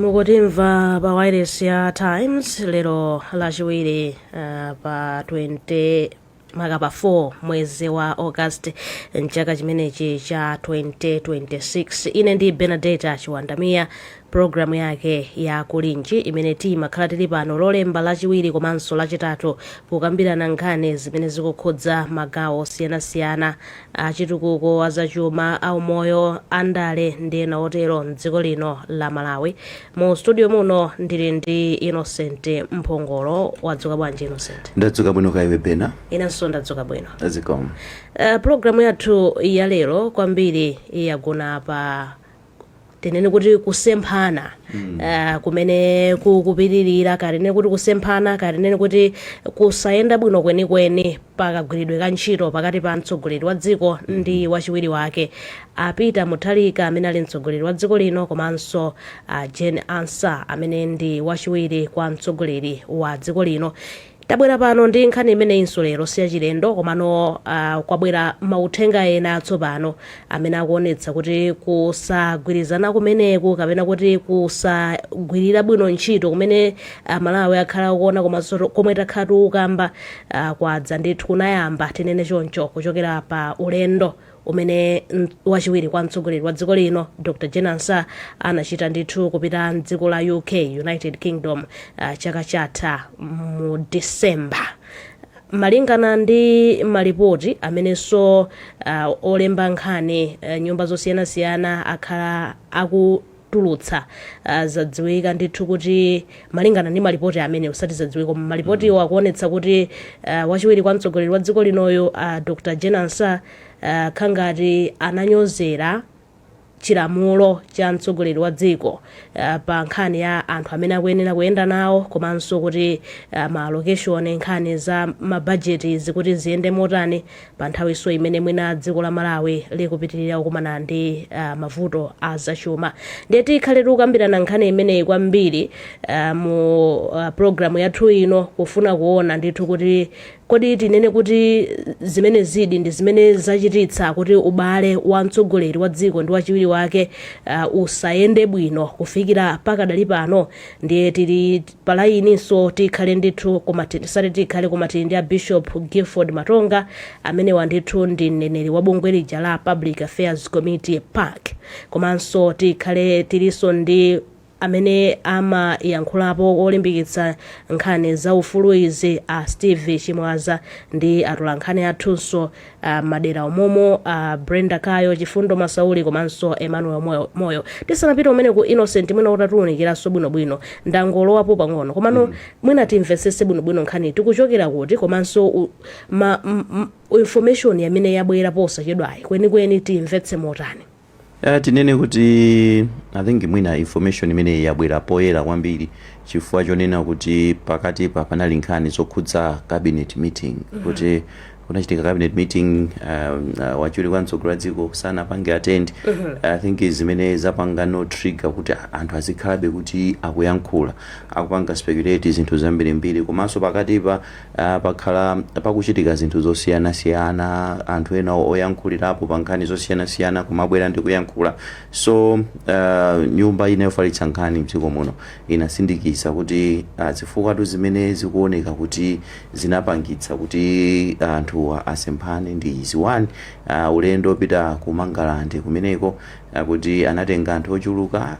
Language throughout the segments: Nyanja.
Mukutimva pa wireless ya Times lero Lachiwiri, pa 20 maka pa 4 mwezi wa August mchaka chimenechi cha 2026. Ine ndi Benadeta Chiwandamiya, programu yake ya Kulinji imene timakhala tili pano Lolemba, Lachiwiri komanso Lachitatu kukambirana nkhani zimene zikukhudza magawo osiyanasiyana achitukuko, azachuma, aumoyo, andale ndi ena otero mdziko lino la Malawi. Mu studio muno ndili ndi Innocent Mphongolo. Wadzuka bwanji, Innocent? Ndadzuka bwino, kaiwe Bena? Inenso ndadzuka bwino. Zikomo. Programu yathu ya lero kwambiri yagona pa, tinene kuti, kusemphana kumene kukupitirira, katinene kuti kusemphana, katinene kuti kusayenda bwino kwenikweni pakagwiridwe ka ntchito pakati pa mtsogoleri wa dziko ndi wachiwiri wake, a Peter Mutharika amene ali mtsogoleri wa dziko lino, komanso Jane Ansah amene ndi wachiwiri kwa mtsogoleri wa dziko lino. Tabwera pano ndi nkhani imeneyinso lero, siyachilendo, komano kwabwera mauthenga ena atsopano amene akuonetsa kuti kusagwirizana kumeneku kapena kuti kusagwirira bwino ntchito kumene Malawi akhala akuona komanso komwe takhala tikukamba, kwadza ndithu, kunayamba, tinene choncho, kuchokera pa ulendo umene wachiwiri kwa mtsogoleri wa dziko lino, Dr Jane Ansah, anachita ndithu kupita mdziko la UK, United Kingdom, chaka chatha mu December. Malingana ndi malipoti amenenso olemba nkhani, nyumba zosiyanasiyana akhala akutulutsa, zadziwika ndithu kuti, malingana ndi malipoti amene, usati zadziwika, koma malipotiwo akuonetsa kuti wachiwiri kwa mtsogoleri wa dziko linoyo, Dr Jane Ansah, khangati ananyozera chilamulo cha mtsogoleri wa dziko pa nkhani ya anthu amene akuyenera kuyenda nawo, komanso kuti ma allocation, nkhani za mabajeti zikuti ziyende motani pa nthawiso imene mwina dziko la Malawi likupitirira kukumana ndi mavuto a zachuma. Ndiye tikhale tikukambirana nkhani imeneyi kwambiri mu programu yathu ino, kufuna kuona ndithu kuti kodi tinene kuti zimene zidi ndi zimene zachititsa kuti ubale wa mtsogoleri wa dziko ndi wachiwiri wake usayende bwino kufikira pakadali pano. Ndiye tili palayininso, tikhale ndithu, koma tisati tikhale, koma tili ndi a Bishop Gifford Matonga amenewa ndithu ndi mneneri wa bungwe lija la Public Affairs Committee, PAC, komanso tikhale tilinso ndi amene amayankhulapo olimbikitsa nkhani za ufulu izi, a Steve Chimwaza, ndi atolankhani athunso madera omomo, Brenda Kayo, Chifundo Masauli komanso Emmanuel Moyo. Moyo. Tisanapite umene ku Innocent, mwina utatiwunikiranso bwinobwino, ndangolowapo pang'ono, komano mwina timvetsetse bwinobwino nkhani tikuchokera kuti, komanso information yamene yabwera posachedwayi kwenikweni timvetse motani? Tinene kuti I think mwina information imene yabwera poyera kwambiri chifukwa chonena kuti pakatipa panali nkhani zokhudza cabinet meeting, kuti kunachitika cabinet meeting, wachiwiri kwa mtsogoleri wa dziko sanapange attend. I think zimene zapanga no trigger kuti anthu azikhalabe kuti akuyankhula, akupanga speculate zinthu zambirimbiri. Komanso pakatipa pakhala pakuchitika zinthu zosiyanasiyana, anthu ena oyankhulirapo pa nkhani zosiyanasiyana kumabwera ndi kuyankhula. So nyumba ina yofalitsa nkhani mdziko muno inasindikiza kuti zifukwa zimene zikuoneka kuti zinapangitsa kuti anthu asemphane ndi izi. One, ulendo opita ku Mangalande kumeneko, kuti anatenga anthu ochuluka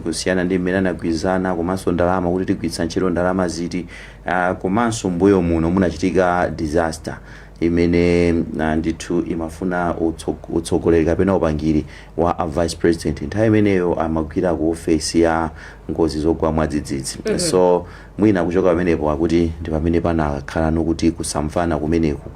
kusiyana ndi mmene anagwirizana, komanso ndalama, kuti tigwiritsa ntchito ndalama ziti, komanso mbuyo muno munachitika disaster imene ndithu imafuna utsogoleri kapena upangiri wa a vice president. Nthawi imeneyo amagwira ku ofesi ya ngozi zogwa mwadzidzidzi. So mwina kuchoka pamenepo akuti ndi pamene panakhala nokuti kusamvana kumeneku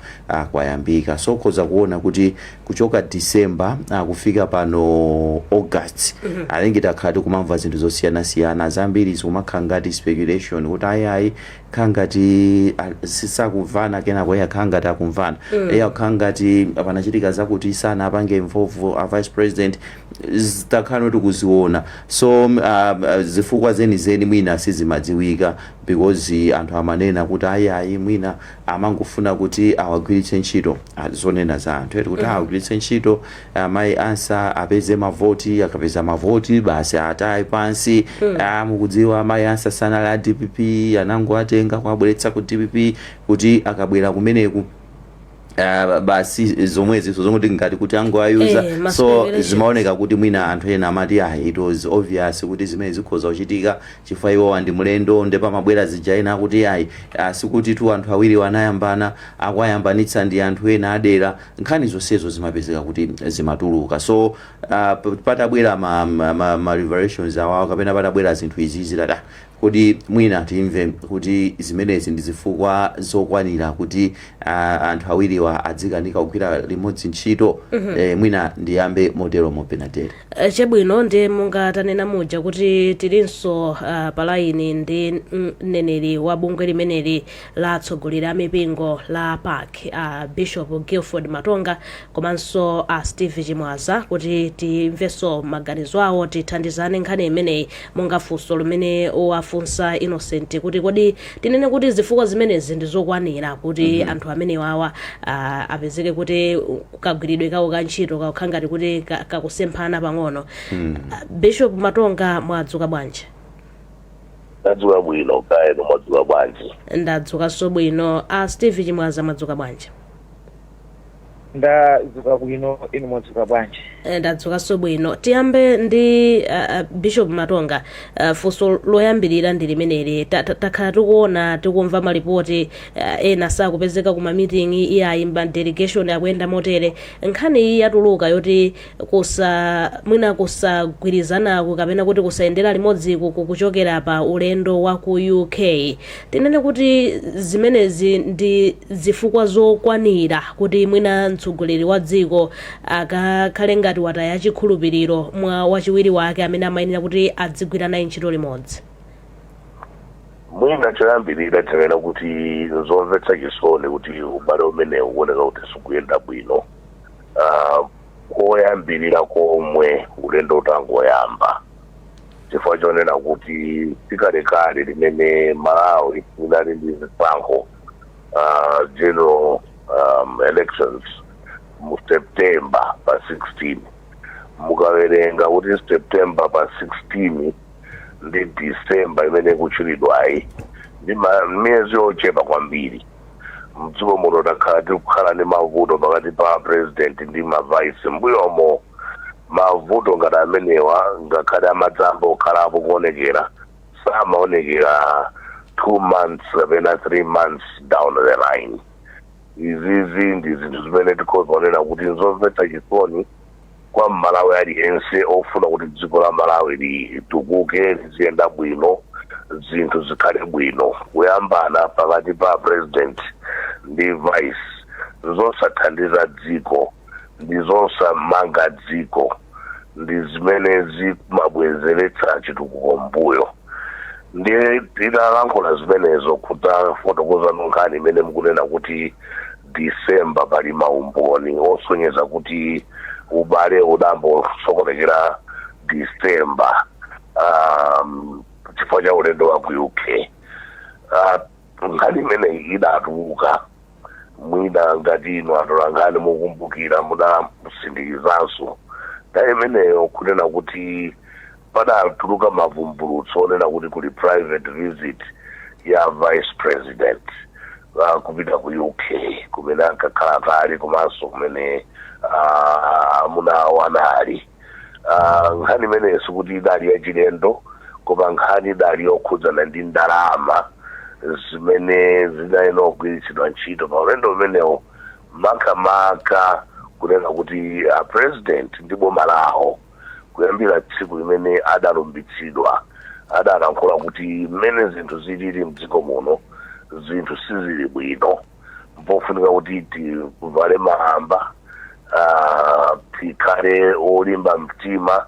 kwayambika. So khoza kuona kuti kuchoka December kufika pano August, I think takhala tikumamva zinthu zosiyanasiyana zambiri, zikumakhala ngati speculation kuti ayi, khala ngati sisakumvana, kenako iye akhala ngati akumvana, iye akhala ngati panachitika zakuti sanapange involve a vice president. Takhala tikuziona. So zifukwa zenizeni mwina sizimadziwika. Because anthu amanena kuti ayi, ayi, mwina amangofuna kuti awagwiritse ntchito. Zonena za anthu eti, kuti awagwiritse ntchito amayi Ansah, apeze mavoti. Akapeza mavoti, basi, atayi pansi. Mukudziwa amayi Ansah sanali a DPP, anangoatenga kuabweretsa ku DPP kuti akabwera kumeneku, basi, zomwezi zomwe ngati kuti angoayuza. Ma So speculations. zimaoneka kuti mwina anthu ena amati, ah, it was obvious kuti zimene zikhoza kuchitika chifukwa iwowa ndi mlendo. Nde pamabwera zija ena akuti ayi, sikuti tu anthu awiri wanayambana, akuayambanitsa ndi anthu ena adera. Nkhani zonsezo zimapezeka kuti zimatuluka. So patabwera ma revelations awawo kapena patabwera zinthu izizi, tata kuti mwina timve kuti zimenezi ndi zifukwa zokwanira kuti anthu awiriwa adzikanika kugwira limodzi ntchito. Mwina ndiyambe motero mopenatera. Chabwino, ndi monga tanena muja kuti tilinso pa line ndi mneneri wa bungwe limeneli la atsogoleri a mipingo la PAC, Bishop Guilford Matonga, komanso Steve Chimwaza, kuti timvenso maganizo awo, tithandizane nkhani imeneyi, monga funso limene wafunsa Innocent kuti kodi tinene kuti zifukwa zimenezi ndi zokwanira kuti anthu amenewawa apezeke kuti kagwiridwe kawo ka ntchito kakukhala ngati kuti kakusemphana pang'ono? Bishop Matonga, mwadzuka bwanji? Ndadzuka bwino, kaya inu mwadzuka bwanji? Ndadzukanso bwino. A Steve Chimwaza, mwadzuka bwanji? Ndadzuka bwino, inu mwadzuka bwanji? Ndadzukanso bwino. Tiyambe ndi Bishop Matonga. Funso loyambirira ndi limeneli. Takhala tikuona, tikumva malipoti, ena sakupezeka ku ma meeting, iyayi, ma delegation akuyenda motere. Nkhani iyi yatuluka yoti kusa mwina kusagwirizanaku kapena kuti kusayendera limodziku kukuchokera pa ulendo wa ku UK, tinene kuti zimenezi ndi zifukwa zokwanira kuti mwina mtsogoleri wa dziko akakhale ngati wataya chikhulupiriro mwa wachiwiri wake amene amayenera kuti adzigwira naye ntchito limodzi? Mwina choyambirira tinena kuti nzomvetsa chisoni kuti ubale umenewu ukuoneka kuti sikuyenda bwino koyambirira komwe ulendo utangoyamba, chifukwa chonena kuti tikalekale limene Malawi inali ndi zisankho, general elections mu September pa 16, mukawerenga kuti September pa 16 ndi December imene ikutchulidwayi ndi miyezi yochepa kwambiri. Mdziko muno takhala tikukhala ndi mavuto pakati pa president ndi ma vice mbuyomo. Mavuto ngati amenewa, ngakhale amadzamba okhalapo kuonekera, samaonekera 2 months kapena 3 months down the line. Izizi ndi zinthu zimene tikhoza kunena kuti nzomvetsa chisoni kwa Mmalawi aliyense ofuna kuti dziko la Malawi litukuke, liziyenda bwino, zinthu zikhale bwino. Kuyambana pakati pa president ndi vice nzosathandiza dziko, ndi zosamanga dziko, ndi zimene zimabwezeretsa chitukuko mbuyo. Ndiye titalankhula zimenezo, kudzafotokoza nkhani imene mukunena kuti December pali maumboni osonyeza kuti ubale udambosokonekera December chifukwa cha ulendo wa ku UK. Nkhani imeneyi idatuluka, mwina ngati inu atolankhani mukumbukira, mudasindikizanso nthawi imeneyo kunena kuti padatuluka mavumbulutso onena kuti kuli private visit ya vice president kupita ku UK kumene ankakhala kale komanso kumene amuna awo anali. Nkhani imeneyo sikuti idali yachilendo, koma nkhani idali yokhudzana ndi ndalama zimene zinayenera kugwiritsidwa ntchito pa ulendo umenewo, makamaka kunena kuti president ndi boma lawo kuyambira tsiku limene adalumbitsidwa adalankhula kuti mmene zinthu zilili mdziko muno, zinthu sizili bwino, mpofunika kuti tivale malamba, tikhale olimba mtima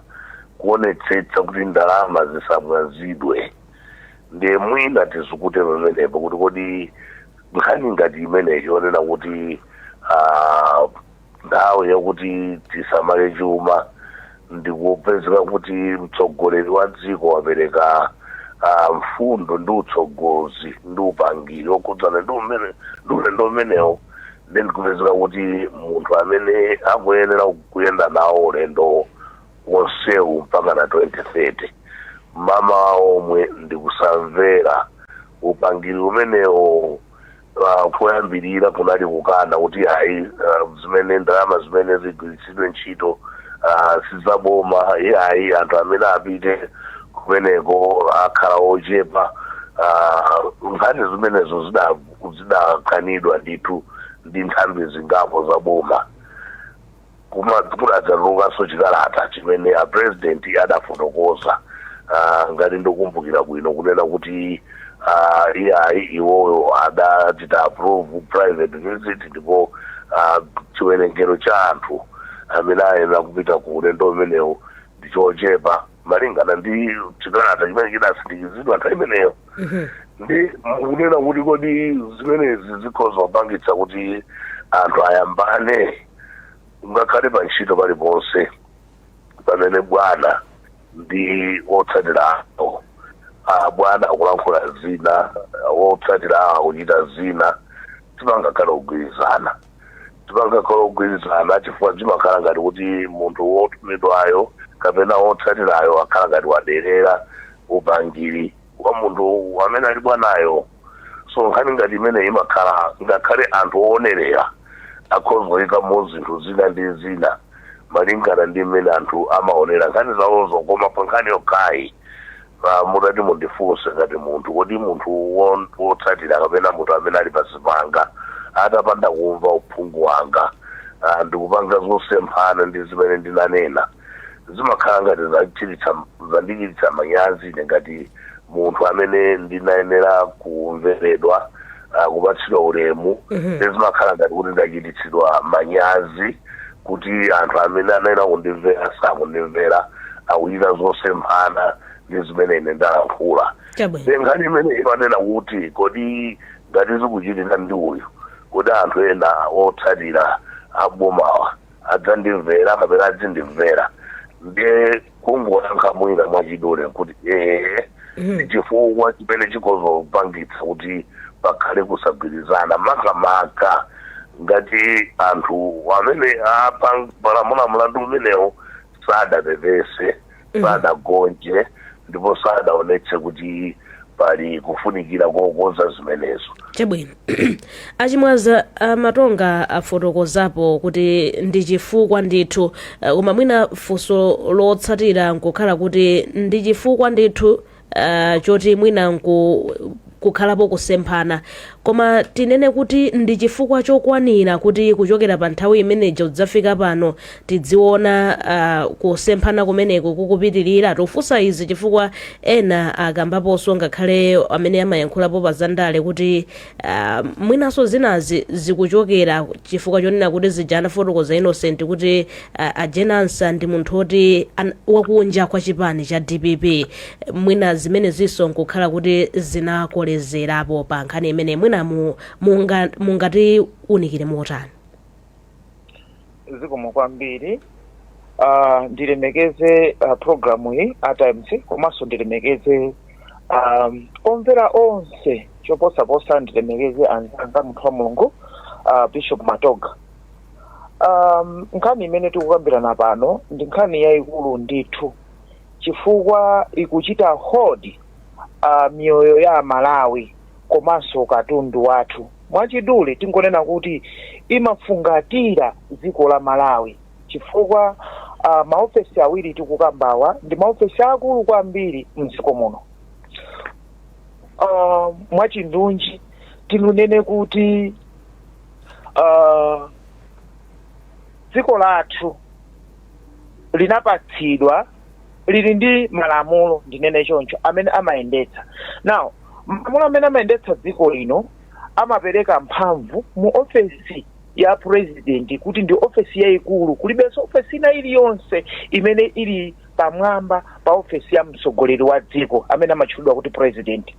kuonetsetsa kuti ndalama zisamwazidwe. Ndiye mwina tizikute pamenepo kuti kodi nkhani ngati imeneyi yonena kuti nthawi yakuti tisamale chuma, ndikupezeka kuti mtsogoleri wa dziko wapereka Mfundo ndi utsogozi ndi upangiri okhudzana ndi umene ndi ulendo umenewo, then kupezeka kuti munthu amene akuyenera kuyenda nawo ulendo wonsewu mpaka na 2030, mama omwe ndi kusamvera upangiri umenewo. Poyambirira kunali kukana kuti ayi, zimene ndalama zimene zigwiritsidwe ntchito sizaboma, ayi, anthu amene apite kumeneko akhala ochepa. Nkhani zimenezo zidakanidwa ndithu ndi nthambi zingapo za boma. Kudadzatulukanso chikalata chimene a president adafotokoza, ngati ndikukumbukira bwino, kunena kuti iyayi, iwoyo adachita approve private visit, ndipo chiwerengero cha anthu amene ayenera kupita ku ulendo umenewu ndi chochepa malingana ndi chikalata chimene chidasindikizidwa nthawi imeneyo. Ndi mukunena kuti kodi zimenezi zikhoza kupangitsa kuti anthu ayambane? Ngakhale pa ntchito paliponse pamene bwana ndi otsatira awo, bwana akulankhula zina, otsatira awo akuchita zina, tipangakhale kugwirizana, tipangakhale kugwirizana, chifukwa zimakhala ngati kuti munthu wotumidwayo kapena wotsatirayo akhala ngati waderera upangiri wa munthu amene ali bwanayo. So nkhani ngati imene imakhala, ngakhale anthu oonerera akhoza kuyikamo zinthu zina ndi zina malingana ndi mmene anthu amaonera nkhani zawozo. Koma pa nkhani yokhayi, mutati mundifunse ngati munthu, kodi munthu wotsatira kapena munthu amene ali pasipanga atapanda kumva uphungu wanga, ndikupanga zosemphana ndi zimene ndinanena, zimakhala ngati zandichititsa manyazi ine ngati munthu amene ndinayenera kumveredwa, kupatsidwa ulemu. Zimakhala ngati kuti ndachititsidwa manyazi kuti anthu amene anayenera kundimvera sakundimvera, akuchita zosemphana ndi zimene ine ndalankhula. Nkhani imene imanena kuti kodi ngati zikuchitika ndi uyu, kodi anthu ena otsatira abomawa adzandimvera kapena adzindimvera? Ndiye kungoyankha mwina mwachidule kuti ee, ndi chifukwa chimene chikhoza kupangitsa kuti pakhale kusagwirizana, makamaka ngati anthu amene apalamula mlandu umenewo sadapepese, sadagonje, ndipo sadaonetse kuti pali kufunikira kokonza zimenezo. Chabwino. Achimwaza, Amatonga afotokozapo kuti ndi chifukwa ndithu, koma mwina funso lotsatira nkukhala kuti ndi chifukwa ndithu choti mwina kukhalapo kusemphana, koma tinene kuti ndi chifukwa chokwanira kuti kuchokera pa nthawi imeneja kudzafika pano tidziona kusemphana kumeneko kukupitirira? Tofunsa izi chifukwa ena akambaponso, ngakhale amene amayankhulapo pa zandale, kuti mwinanso zinazi zikuchokera chifukwa chonena kuti zija anafotokoza Innocent kuti a Jane Ansah ndi munthu woti wakunja kwa chipani cha DPP. Mwina zimene zinso nkukhala kuti zinakolezerapo pa nkhani imene. Mwina mungati unikire motani? Zikomo kwambiri. Ndilemekeze programu iyi a Times, komanso ndilemekeze omvera onse, choposaposa ndilemekeze anzanga, munthu wa Mulungu, Bishop Matoga. Nkhani imene tikukambirana pano ndi nkhani yayikulu ndithu, chifukwa ikuchita hold miyoyo ya Amalawi komanso katundu wathu. Mwachidule tingonena kuti imafungatira dziko la Malawi, chifukwa maofesi awiri tikukambawa ndi maofesi akulu kwambiri mdziko muno. Mwachindunji tinunene kuti dziko lathu linapatsidwa, lili ndi malamulo, ndinene choncho, amene amayendetsa. Now, malamulo amene amayendetsa dziko lino amapereka mphamvu mu ofesi ya president kuti ndi ofesi yayikulu. Kulibenso ofesi ina iliyonse imene ili pamwamba pa ofesi ya mtsogoleri wa dziko amene amatchulidwa kuti president.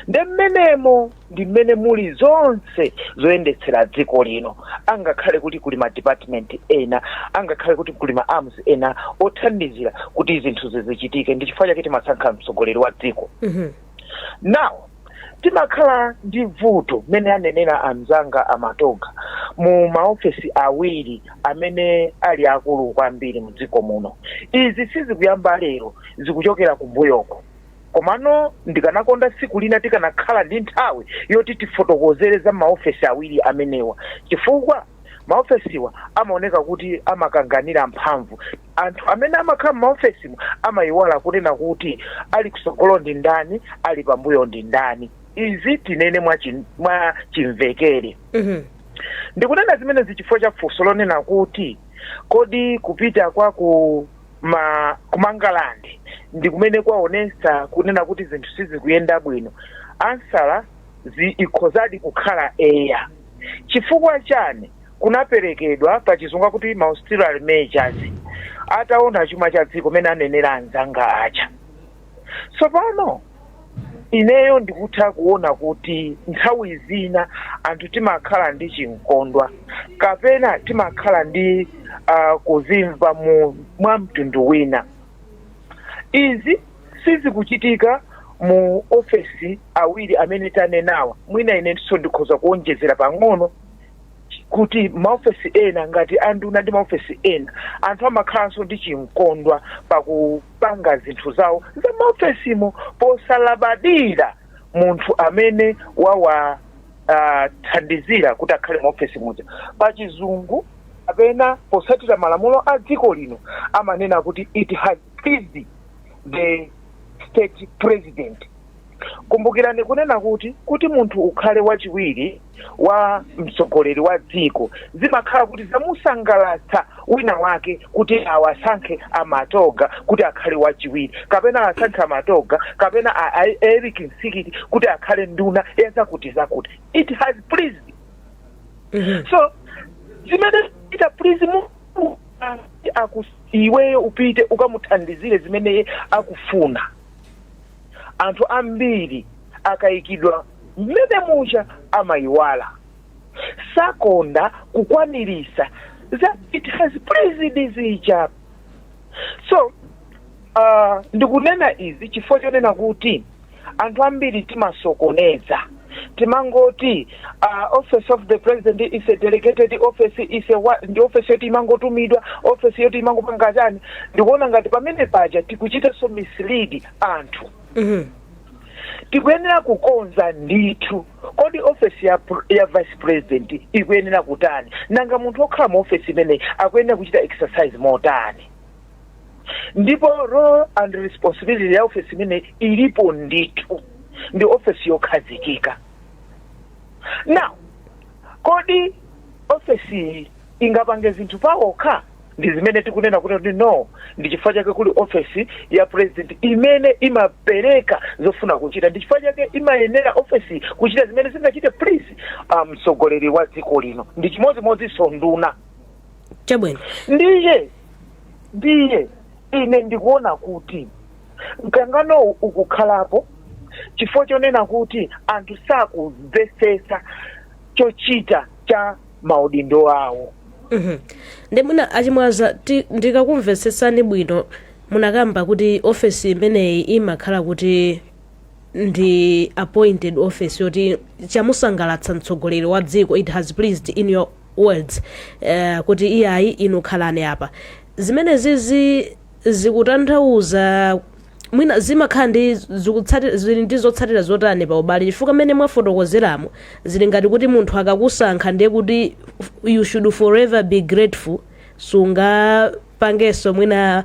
Nde mmenemo ndi mmene muli zonse zoyendetsera dziko lino, angakhale kuti kuli ma department ena, angakhale kuti kuli ma arms ena othandizira kuti zinthu zizichitike. Ndi chifukwa chake timasankha mtsogoleri wa dziko. Now, timakhala ndi vuto mmene anenera anzanga amatoga mu maofesi awiri amene ali akulu kwambiri mu dziko muno. Izi sizikuyamba lero, zikuchokera kumbuyoko. Komano ndikanakonda tsiku lina tikanakhala ndi nthawi yoti tifotokozere za maofesi awiri amenewa, chifukwa maofesiwa amaoneka kuti amakanganira mphamvu. Anthu amene amakhala m'maofesimo amayiwala kunena kuti ali kusogolo ndi ndani, ali pambuyo ndi ndani. Izi tinene mwa chimvekere. Ndikunena zimenezi chifukwa cha funso lonena kuti kodi kupita kwa ku Mangalande ndi kumene kwaonesa kunena kuti zinthu sizikuyenda bwino? Answer ikhozadi kukhala eya. Chifukwa chani? Kunaperekedwa pachizungu kuti ma austerity measures, ataona chuma cha dziko mene anenera anzanga aja. Tsopano ineyo ndikutha kuona kuti nthawi zina anthu timakhala ndi chinkondwa kapena timakhala ndi kuzimva mwa mtundu wina. Izi sizikuchitika mu ofesi awiri amene tanenawa. Mwina inenso ndikhoza kuonjezera pang'ono kuti maofesi ena ngati anduna ndi maofesi ena, anthu amakhalanso ndi chinkondwa pakupanga zinthu zawo za maofesimo posalabadira munthu amene wawa thandizira kuti akhale maofesi muja. Pachizungu kapena posatira malamulo a dziko lino amanena kuti it has pleased the state president. Kumbukirani kunena kuti munthu ukhale wachiwiri wa mtsogoleri wa dziko, zimakhala kuti zamusangalatsa wina wake kuti awasankhe amatoga kuti akhale wachiwiri, kapena asankhe amatoga kapena Eric Msikiti kuti akhale nduna ya zakuti zakuti. It has pleased. So zimene ita please mu iweyo upite ukamuthandizire zimene akufuna. Anthu ambiri akayikidwa mmene mucha amayiwala, sakonda kukwanirisa za it has pleased zija. So ndikunena izi chifukwa chonena kuti anthu ambiri timasokoneza. Timangoti office of the president is a delegated office, is a ndi office yoti imangotumidwa, office yoti imangopanga chani. Ndikuona ngati pamene paja tikuchitanso mislead anthu. Tikuyenera kukonza ndithu. Kodi office ya vice president ikuyenera kutani? Nanga munthu okhala mu office imeneyi akuyenera kuchita exercise motani? Ndipo role and responsibility ya office imeneyi ilipo ndithu, ndi office yokhazikika. Now, kodi office iyi ingapange zinthu pawokha? Ndi zimene tikunena kuti no. Ndi chifukwa chake kuli office ya president imene imapereka zofuna kuchita. Ndi chifukwa chake imayenera office kuchita zimene zingachite please mtsogoleri wa dziko lino. Ndi chimodzimodzinso nduna. Ndiye ine ndikuona kuti mkanganowu ukukhalapo chifukwa chonena kuti anthu sakumvetsetsa chochita cha maudindo awo. Ndi mwina achimwaza, ndikakumvetsetsani bwino, munakamba kuti ofesi imeneyi imakhala kuti ndi appointed office yoti chamusangalatsa mtsogoleri wa dziko, it has pleased, in your words, kuti iyayi, inu khalani apa. Zimenezizi zikutanthauza mwina zimakhala ndi zili ndi zotsatira zotani pa ubale? Chifukwa mmene mwafotokozeramo zili ngati kuti munthu akakusankha ndiye kuti you should forever be grateful, sungapangenso mwina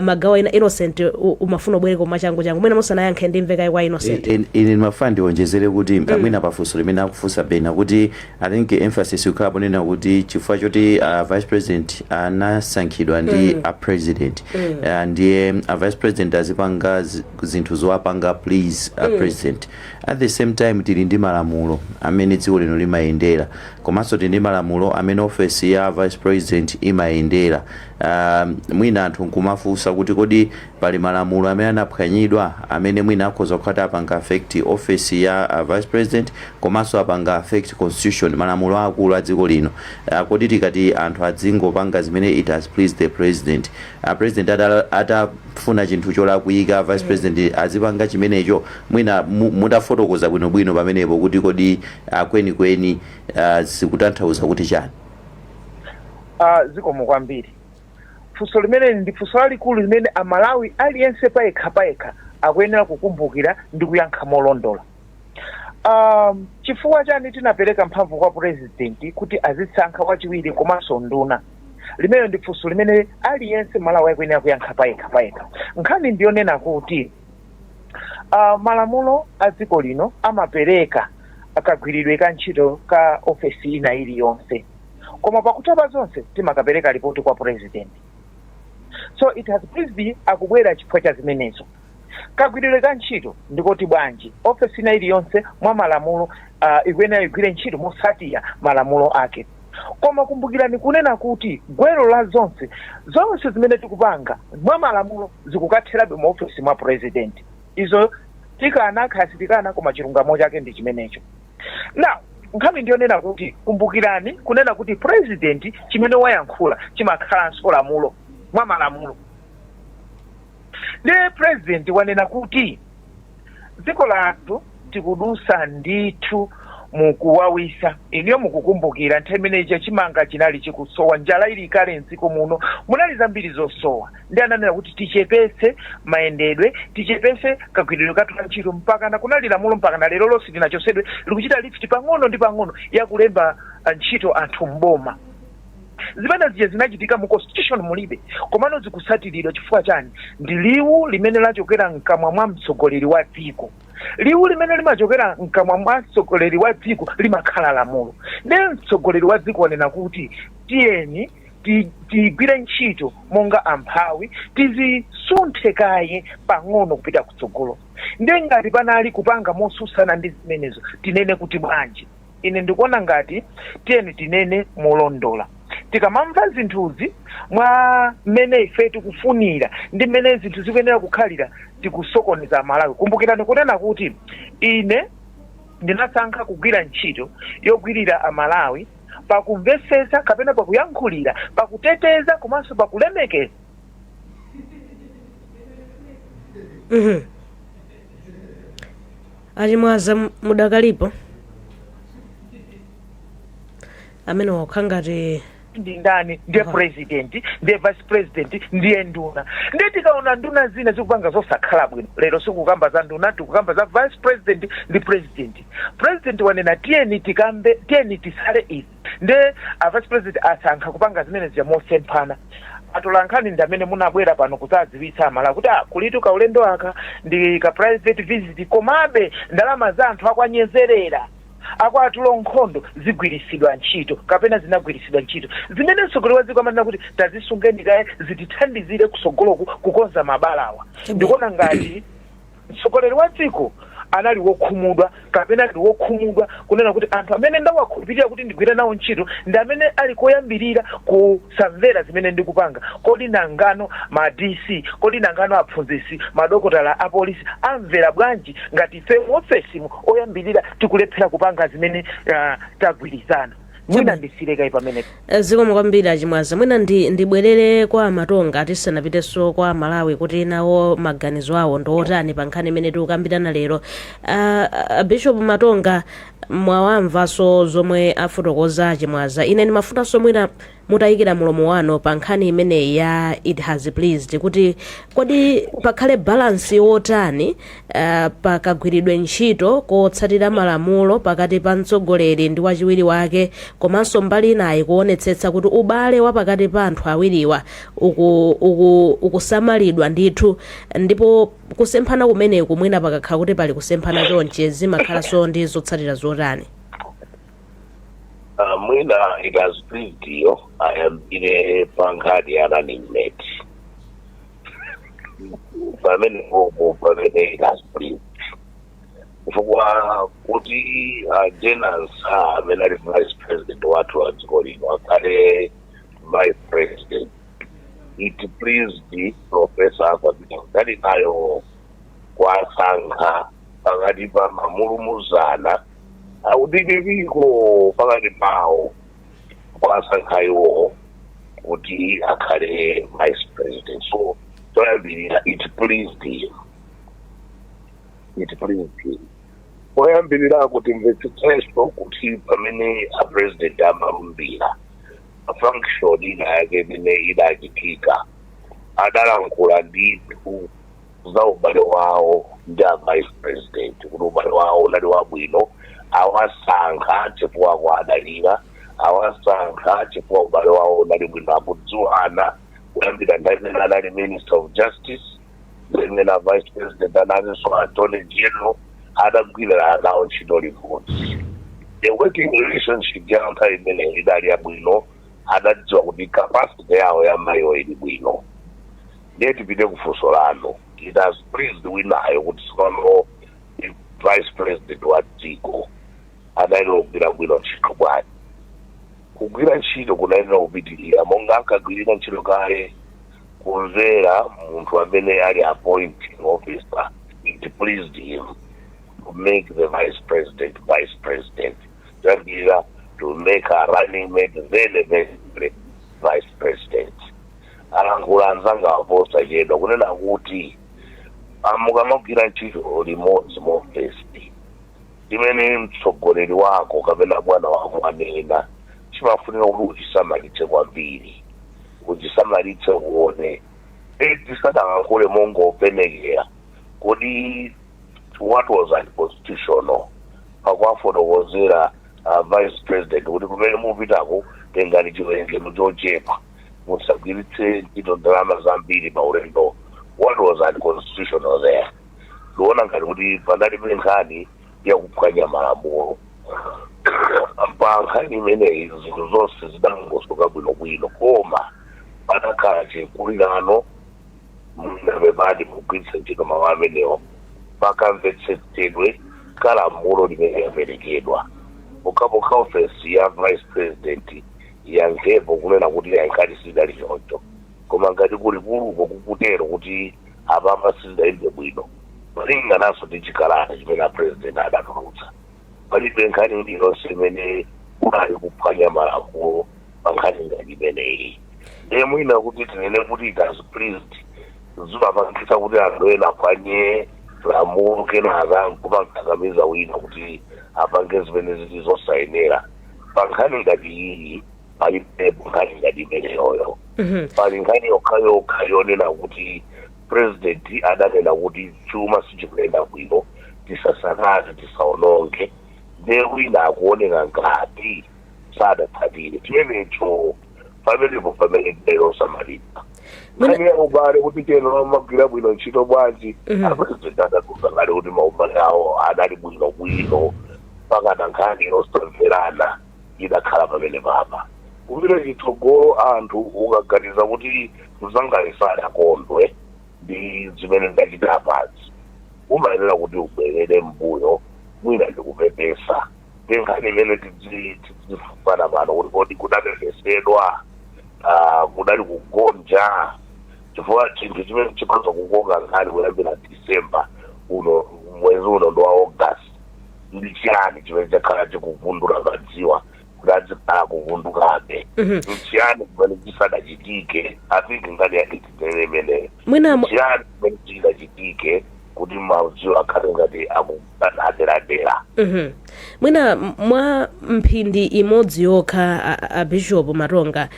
magawo ena. Innocent, umafuna ubwere koma changu changu, mwina musanayankhe ndimvekayi kwa Innocent. Ine ndimafuna ndiwonjezere kuti mwina pafunso limene akufunsa Bena, kuti I think emphasis ikhala ponena kuti chifukwa choti vice president anasankhidwa ndi a president, ndiye a vice president azipanga zinthu zowapanga please a president. At the same time, tili ndi malamulo amene dziko lino limayendera, komanso tili ndi malamulo amene ofesi ya vice president imayendera. Mwina anthu nkumafunsa kuti kodi pali malamulo amene anaphwanyidwa amene mwina akhoza kukhala apanga affect office ya vice president, komanso apanga affect constitution, malamulo akulu a dziko lino? Kodi tikati anthu adzingopanga zimene it has pleased the president, president atafuna chinthu cholakwika, vice president azipanga chimenecho? Mwina mutafotokoza bwinobwino pamenepo kuti kodi kwenikweni zikutanthauza kuti chani? Zikomo kwambiri. Funso limene ndi funso lalikulu limene Amalawi aliyense payekha payekha akuyenera kukumbukira ndi kuyankha molondola. Chifukwa chani tinapereka mphamvu kwa president kuti azisankha wachiwiri komanso nduna? Limene ndi funso limene aliyense Malawi akuyenera kuyankha payekha payekha. Nkhani ndiyonena kuti malamulo a dziko lino amapereka kagwiridwe ka ntchito ka ofesi ina iliyonse, koma pakutha pa zonse timakapereka ripoti kwa president. So it has pleased akubwera chifukwa cha zimenezo. Kagwiridwe ka ntchito ndikoti bwanji? Ofesi ina iliyonse mwa malamulo ikuyenera igwire ntchito motsatira malamulo ake, koma kumbukirani kunena kuti gwero la zonse zonse zimene tikupanga mwa malamulo zikukatherabe mu ofesi mwa president. Izo tikana khasi tikana, koma chilungamo chake ndi chimenecho. Now, nkhani ndiyonena kuti kumbukirani kunena kuti president chimene wayankhula chimakhalanso lamulo mwa malamulo. Ndiye president wanena kuti dziko lathu tikudusa ndithu mukuwawisa. Iniyo mukukumbukira nthawi imeneyi chimanga chinali chikusowa, njala ili kale mdziko muno, munali zambiri zosowa, ndi ananena kuti tichepese mayendedwe, tichepese kagwiridwe kathu ka ntchito, mpakana kunali lamulo, mpakana lero lonse linachosedwe, likuchita lift pang'ono ndi pang'ono yakulemba ntchito anthu mboma. Zimene zija zinachitika mu constitution mulibe, komano zikusatiridwa. Chifukwa chani? Ndi liwu limene lachokera mkamwa mwa mtsogoleri wa dziko. Liwu limene limachokera mkamwa mwa mtsogoleri wa dziko limakhala lamulo. Ndiye mtsogoleri wa dziko wanena kuti tiyeni tigwire ntchito monga amphawi, tizisunthe kaye pang'ono kupita kutsogolo. Ndiye ngati panali kupanga mosusana ndi zimenezo, tinene kuti bwanji? Ine ndikuona ngati tiyeni tinene molondola. Tikamamva zinthuzi mwa mmene ife tikufunira ndi mmene zinthu zikuyenera kukhalira, tikusokoneza Malawi. Kumbukirani kunena kuti ine ndinasankha kugwira ntchito yogwirira Amalawi pakumvetsetsa kapena pakuyankhulira, pakuteteza komanso pakulemekeza Achimwaza, mudakalipo? Amene wakhala ngati ndi ndani? Ndiye president, ndiye vice president, ndiye nduna. Ndiye tikaona nduna zina zikupanga zosakhala bwino, lero sikukamba za nduna, tikukamba za vice president ndi president. President wanena tiyeni tikambe, tiyeni tisale izi, ndiye a vice president asankha kupanga zimene zija mosemphana. Atolankhani ndi amene munabwera pano kudzadziwitsa Amalawi kuti kulitu kaulendo aka ndi ka private visit, komabe ndalama za anthu akwanyezerera akwatulo nkhondo zigwiritsidwa ntchito kapena zinagwiritsidwa ntchito zimene mtsogoleri wa dziko amanena kuti tazisungeni kaye zitithandizire kusogoloku kukonza mabalawa. Ndikuona ngati mtsogoleri wa dziko anali wokhumudwa kapena ndi wokhumudwa kunena kuti anthu amene ndawakhulupirira kuti ndigwire nawo ntchito ndi amene ali koyambirira kusamvera zimene ndikupanga. Kodi nangano ma DC, kodi nangano aphunzitsi, madokotala, apolisi amvera bwanji ngati ife muofesimu oyambirira tikulephera kupanga zimene tagwirizana? Mwina ndisiyire kaye pamenepo. Zikomo kwambiri, Achimwaza. Mwina ndibwerere kwa Matonga tisanapitenso kwa Malawi kuti nawo maganizo awo ndi otani pa nkhani imene tikukambirana lero. Bishop Matonga, mwawamvanso zomwe afotokoza Achimwaza. Ine ndimafunanso mwina mutayikira mulomo wanu pa nkhani imeneyi ya it has pleased, kuti kodi pakhale balance yotani pakagwiridwe ntchito kotsatira malamulo pakati pa mtsogoleri ndi wachiwiri wake, komanso mbali inayi kuonetsetsa kuti ubale wa pakati pa anthu awiriwa ukusamalidwa ndithu, ndipo kusemphana kumeneku mwina pakakhala kuti pali kusemphana chonchi zimakhalanso ndi zotsatira zotani? Mwina it has pleased yo ayambire pa nkhani ya running mate, pamene popo pamene it has pleased, chifukwa kuti Jane Ansah amene ali vice president wathu wa dziko lino akhale vice president. It pleased Professor Arthur Peter Mutharikayo kwasankha pakati pa mamulumuzana aku DPP-ko pakati pawo, kwasankha iwo kuti akhale vice president. So toyambirira, it pleased him, it pleased him. Poyambirira, kuti mvetsetsenso kuti pamene a president amalumbira, function ina yake imene idachitika, adalankhula ndithu za ubale wawo ndi a vice president, kuti ubale wawo unali wabwino, awasankha chifukwa kwadalira, awasankha chifukwa ubale wawo unali bwino, akudziwana kuyambira nthawi imene anali Minister of Justice, imene a vice president analinso Attorney General, adagwirira nawo ntchito limodzi. The working relationship yawo nthawi imeneyo idali yabwino, adadziwa kuti capacity yawo ya mayiwo ili bwino. Ndiye tipite kufunso lanu. It has pleased winayo kuti tsopano vice president wa dziko anayenera kugwira bwino ntchito. Bwanji? Kugwira ntchito kunayenera kupitirira monga ankagwirira ntchito kale, kumvera munthu amene ali appointing officer. It pleased him to make the vice president vice president, kuyambirira to make a running mate, then eventually vice president. Alankhula anzanga aposachedwa kunena kuti mukamagwira ntchito limodzi mu ofesi, imene mtsogoleri wako kapena bwana wako anena chimafunika kuti uchisamalitse kwambiri, uchisamalitse, uone. Tisadalankhule mongopenekera kuti what was unconstitutional pakuwafotokozera vice president kuti kumene mupitako tengani chiwerengero chochepa, musagwiritse ntchito ndalama zambiri pa ulendo. What was unconstitutional there? Ndiona ngati kuti panalibe nkhani yakuphwanya malamulo pa nkhani imeneyi. Zinthu zonse zidangosoka bwinobwino, koma panakhala chikulirano mnapepadi kugwiritsa ntchito mawu amenewo pakamvetsetsedwe kalamulo limene yaperekedwa. Pokhapokha ofesi ya vice president yankhepo kunena kuti yankhani sidali choncho, koma ngati kuli kuluko kukutero kuti apapa sizidayende bwino malingananso ndi chikalata chimene a president adatulutsa, palibe nkhani iliyonse imene kunali kuphwanya malamulo pa nkhani ngati imeneyi. Ndiye mwina kuti tinene kuti it has pleased, zimapangitsa kuti anthu ena aphwanye lamulo, kenaka nkumakakamiza wina kuti apange zimene zili zosayenera. Pa nkhani ngati iyi palibepo nkhani ngati imeneyoyo. Pali nkhani yokhayokha yonena kuti president adanena kuti chuma sichikuyenda bwino, tisasakaze, tisaononge. Ndiye wina akuoneka ngati sadatsatire chimenecho. Pamenepo pamene lero samaliza nkhani ya ubale kuti cheno amagwira bwino ntchito bwanji. Apresident adatulutsa kale kuti maubale awo adali bwino bwino, pakana nkhani yosamverana idakhala pamene papa. Kupita chitsogolo, anthu ukaganiza kuti mzangayi sadakondwe ndi zimene ndachita apazi, umayenera kuti ubwerere mbuyo mwina ndikupepesa. Ndi nkhani imene tidzifufana pano kuti kodi kudapepesedwa, kudali kugonja? Chifukwa chinthu chimene chikhoza kukoka nkhani kuyambira December uno, mwezi uno ndi wa August, ndi chiyani chimene chakhala chikuvundula madziwa kuti azikhala kuvundukabe? Nchiyani chimene chisadachitike? I think nkhani yake tinene imeneyo. Mwina Chiyani chimene chidachitike kuti madziwo akhale ngati akuaderadera? Mwina mwa mphindi imodzi yokha, a Bishop Matonga,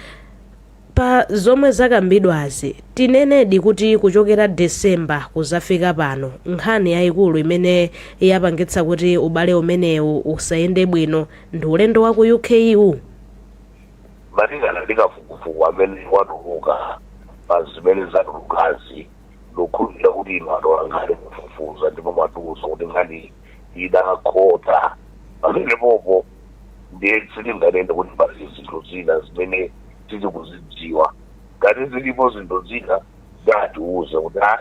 pa zomwe zakambidwazi, tinenedi kuti kuchokera December kuzafika pano, nkhani yayikulu imene yapangitsa kuti ubale umenewu usayende bwino ndi ulendo wa ku UK wu? Malingana ndi kafukufuku amene watuluka pa zimene zatulukazi, ndikukhulupirira kuti inu atola nkhani kufufuza ndipo mwatiuza kuti nkhani idakhota pamenepopo. Ndiye sitinganene kuti pali zinthu zina zimene titikuzidziwa. Ngati zilipo zinthu zina, zatiuze kuti ah,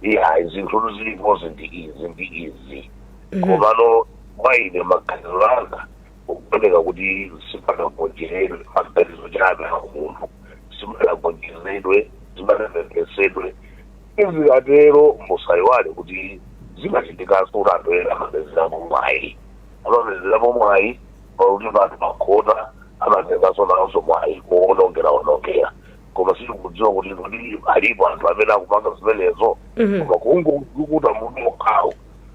iyayi, zinthu zilipozi ndi izi ndi izi. Komano mwa ine maganizo anga ukuoneka kuti sipanagonjeredwe, maganizo chabe a munthu, sipanagonjeredwe. Zimatembekesedwe izikatero, musayiwale kuti zimachitikanso kuti anthu ena amapezerapo mwayi, amapezerapo mwayi pakuti anthu makhota amatenganso nawonso mwayi kuwonongera onongera. Koma sitikudziwa kuti alipo anthu amene akupanga zimenezo. Koma kungokuta mutu okhawo,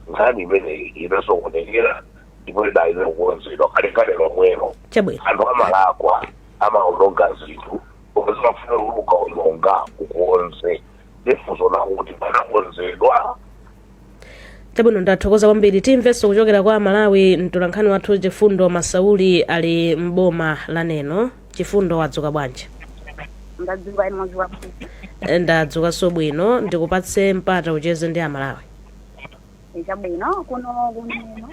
nkhani imeneyi inasokonekera ndipo idayina kukonzedwa kalekale lomwelo. Anthu amalakwa, amaononga zinthu, koma zimafuna kuti ukaononga ukonze. Ndifunso lakuti panakonzedwa? Chabwino, ndathokoza kwambiri. Timvenso kuchokera kwa Malawi. Mtolankhani wathu Chifundo Masauli ali mboma la Neno. Chifundo, wadzuka bwanji? Ndadzuka, inu mwadzuka bwanji? Ndadzukanso bwino. Ndikupatse mpata ucheze ndi Amalawi. Chabwino, kuno kuneno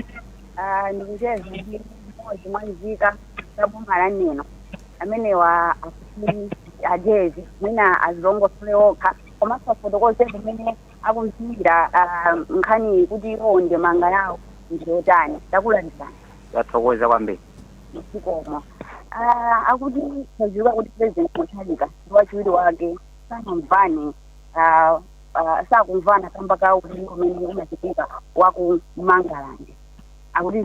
ndikucheza ndi mmodzi mwa nzika za boma la Neno. Amenewa akuti ajezi mwina azilongosole okha komanso afotokoze kumene akuziwira nkhani kuti iwo ndemanga yawo ndiyotani. Takulandirani. Tathokoza kwambiri. Zikomo. Akuti tadziwa kuti President Mutharika ndi wachiwiri wake sanamvane, sakumvana kamba ka ulendo umene umachitika waku Mangalande. Akuti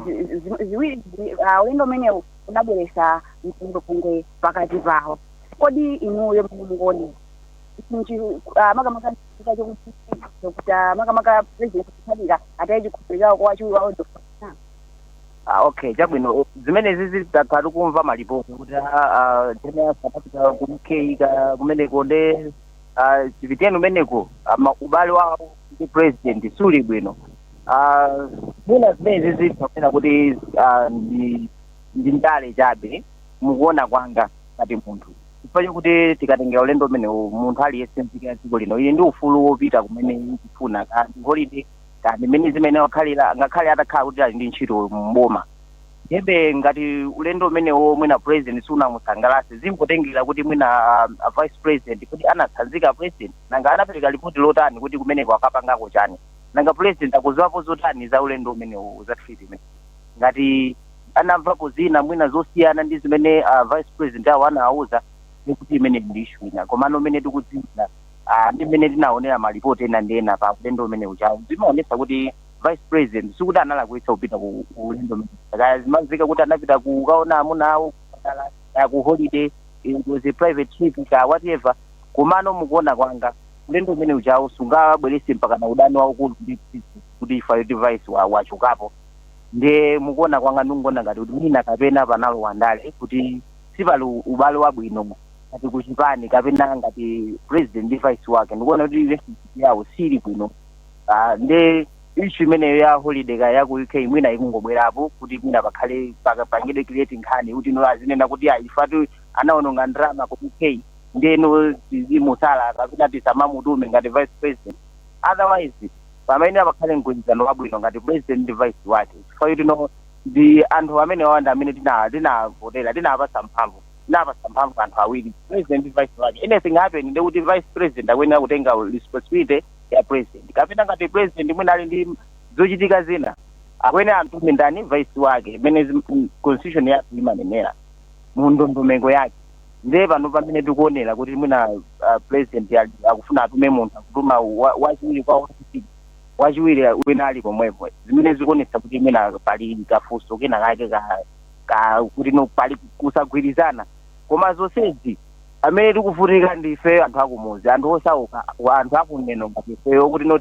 ziwiri ulendo umenewu unabweretsa mpungwepungwe pakati pawo. Kodi inuyo mmene mukuonera, makamaka chifukwa chokuti Dr. makamaka President Mutharika ataye chikhulupiriro chawo kwa wachiwiri wawo Dr. Ah, okay, chabwino. Zimenezi zitakhala tikumva malipoti kuti General anapita ku UK ka kumeneko, nde chipiteni kumeneko ubale wawo ndi president suli bwino. Mwina zimenezi zitha kuti ndi ndale chabe, mukuona kwanga ngati munthu, chifukwa chokuti tikatengera ulendo umenewu, munthu aliyense nzika ya dziko lino ili ndi ufulu wopita kumene ikufuna, kandi holiday, kandi mmene zimene wakhalira, ngakhale atakhala kuti ali ndi ntchito mboma. Yebe ngati ulendo umenewo mwina president sunamusangalatse, zingotengera kuti mwina a vice president kuti anatsanzika president, nanga anapereka ripoti lotani kuti kumeneko akapangako chani, nanga president akuziwapo zotani za ulendo umenewo, za trip imene. Ngati anamvapo zina mwina zosiyana ndi zimene vice president awo anawauza, ndikuti imene ndi issue ina. Komano umene tikudziwira ndi mmene tinaonera malipoti ena ndi ena pa ulendo umene uchawo, zimaonetsa kuti vice president sikuti analakwitsa kupita ku ulendo umene. Kaya zimamveka kuti anapita kukaona amuna awo kupatala, kaya ku holiday, it was a private trip ka whatever, komano mukuona kwanga ulendo umene uchawo sungabwerese mpaka na udani waukulu ndi kuti ifa kuti vice wachokapo. Ndiye mukuona kwanga ndikuona ngati kuti mwina kapena panalo wandale, kuti sipali ubale wabwino ngati kuchipani kapena ngati president ndi vice wake. Ndikuona kuti relationship yawo sili bwino. Nde issue imeneyo ya holiday ka ya ku UK mwina ikungobwerapo kuti mwina pakhale pangidwe create nkhani kuti no azinena kuti ah, ifatu anaononga ndalama ku UK, ndeno tizimusala kapena tisamamutume ngati vice president. Otherwise pamene pakhale mgwirizano wabwino ngati president ndi vice wake, chifukwa kuti no ndi anthu amene wawanda amene tinavotera, tinapasa mphamvu, tinapasa mphamvu anthu awiri, president ndi vice wake. Anything happen, ndekuti vice president akuyenera kutenga responsibility ya president, kapena ngati president mwina ali ndi zochitika zina, akuyenera amtume ndani? Vice wake, imene constitution yathu imanenera mu ndondomeko yake. Ndiye pano pamene tikuonera kuti mwina president akufuna atume munthu, akutuma wachiwiri kwa wachiwiri, wachiwiri wina ali pomwepo, zimene zikuonetsa kuti mwina pali kafunso kena kake ka kuti no pali kusagwirizana. Koma zonsezi amene tikuvutika ndife anthu akumuzi, anthu osauka, anthu akuneno ngati ifeyo, kuti no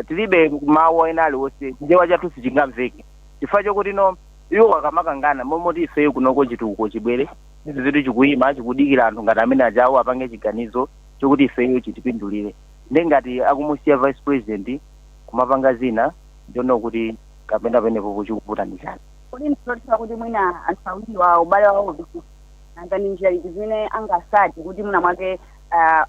tilibe mawu ena aliwonse, chichewa chathu sichingamveke, chifukwa chokuti no iwo akamakangana momoti ifeyo kunoko chitukuko chibwere, izi zitu chikuyima chikudikira anthu ngati amene ajawo apange chiganizo chokuti ifeyo chitipindulire. Ndi ngati akumusiya vice president kumapanga zina, ndono kuti kapena penepo chikuvuta ndi chani? Kodi ndizotha kuti mwina anthu awiriwa ubale wawo upi? Nanga ndi njira iti zimene angasati kuti mwina mwake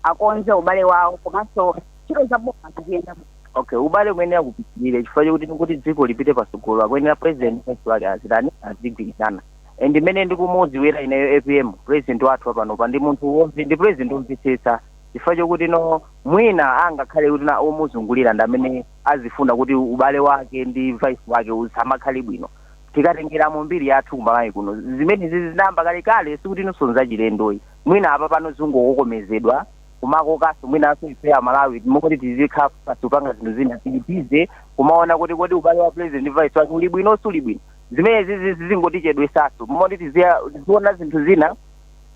akonze ubale wawo komanso ntchito za boma ziziyenda bwino? Okay, ubale umene akupitirire, chifukwa chokuti kuti dziko lipite patsogolo akuyenera president vice wake azitani? Azigwirizana. And imene ndikumudziwira ineyo APM, president wathu panopa, ndi munthu ndi president womvetsetsa, chifukwa chokuti no mwina angakhale kuti na omuzungulira ndi amene azifuna kuti ubale wake ndi vice wake usamakhale bwino. Tikatengeramo mbiri yathu kumalawi kuno, zimene zizi zinayamba kalekale, sikuti inonso nzachilendoyi. Mwina apa pano zingokokomezedwa. Kumakokanso mwinanso ife Amalawi moti tizikhala kupanga zinthu zina, tili busy kumaona kuti kodi ubale wa president ndi vice wake uli bwino, suli bwino. Zimene zizi zizingotichedwesaso moti tiziona zinthu zina.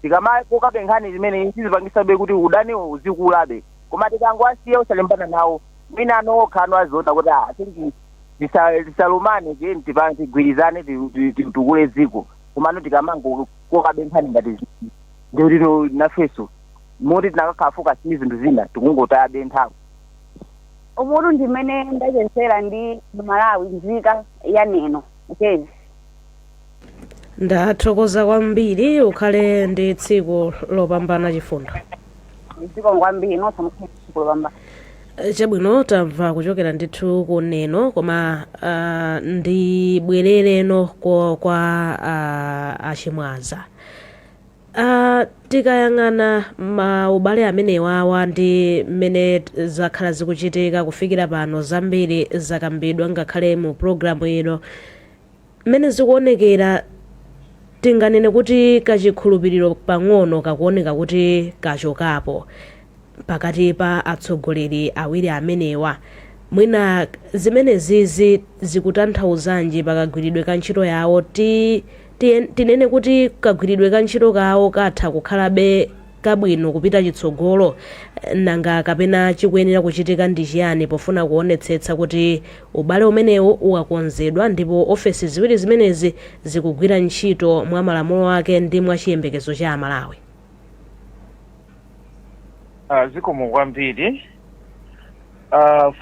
Tikamakokabe nkhani zimene tizipangisabe kuti udaniwo uzikulabe, koma tikangowasiya usalimbana nawo, mwina ano okha ano aziona kuti, ah, I think tisalumane, tigwirizane, tikule dziko. Komano tikamangokokabe nkhani ngati ndikuti no nafeso moti tinakakhala focus ndi zinthu zina, tikungotayabe nthawi. Umutu ndimene ndachezera ndi Malawi, nzika ya Neno Jezi. Ndathokoza kwambiri, ukhale ndi tsiku lopambana, Chifundo. Zikomo kwambiri, nonse mukhale tsiku lopambana. Chabwino, tamva kuchokera ndithu kuneno, koma ndibwerereno kwa achimwaza. Tikayang'ana maubale amenewawa ndi mmene zakhala zikuchitika kufikira pano, zambiri zakambidwa ngakhale mu programu ino. Mmene zikuonekera, tinganene kuti kachikhulupiriro pang'ono kakuoneka kuti kachokapo pakati pa atsogoleri awiri amenewa. Mwina zimenezizi zikutanthauzanji pakagwiridwe ka ntchito yawo? Tinene kuti kagwiridwe ka ntchito kawo katha kukhalabe kabwino kupita chitsogolo? Nanga kapena chikuyenera kuchitika ndi chiyani pofuna kuonetsetsa kuti ubale umenewu ukakonzedwa ndipo ofesi ziwiri zimenezi zikugwira ntchito mwa malamulo ake ndi mwa chiyembekezo cha Amalawi? Zikomo kwambiri.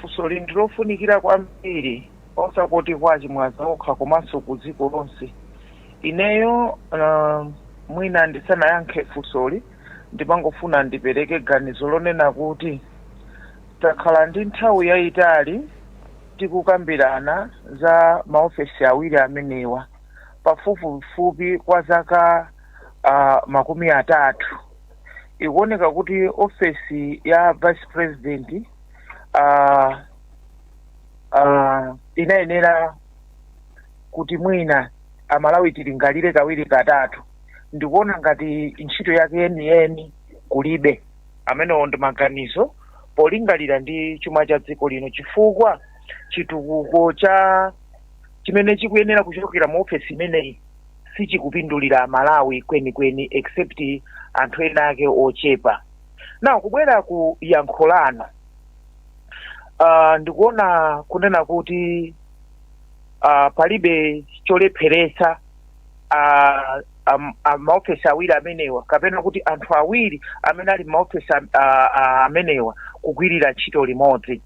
Funso li ndilofunikira kwambiri, osakoti kwa Chimwaza okha komanso ku dziko lonse. Ineyo mwina ndisanayankhe funsoli, ndimangofuna ndipereke ganizo lonena kuti takhala ndi nthawi yayitali tikukambirana za maofesi awiri amenewa, pafupifupi kwa zaka 30. Ikuoneka kuti ofesi ya vice president inayenera kuti mwina Amalawi tilingalire kawiri katatu. Ndikuona ngati ntchito yake yeniyeni kulibe. Amenewo ndi maganizo polingalira ndi chuma cha dziko lino, chifukwa chitukuko cha chimene chikuyenera kuchokera mu ofesi imeneyi sichikupindulira Amalawi kwenikweni, except anthu ena ake ochepa. Now, kubwera ku yankho lanu, ndikuona kunena kuti palibe cholepheretsa maofesi awiri amenewa, kapena kuti anthu awiri amene ali maofesi amenewa kugwirira ntchito limodzi.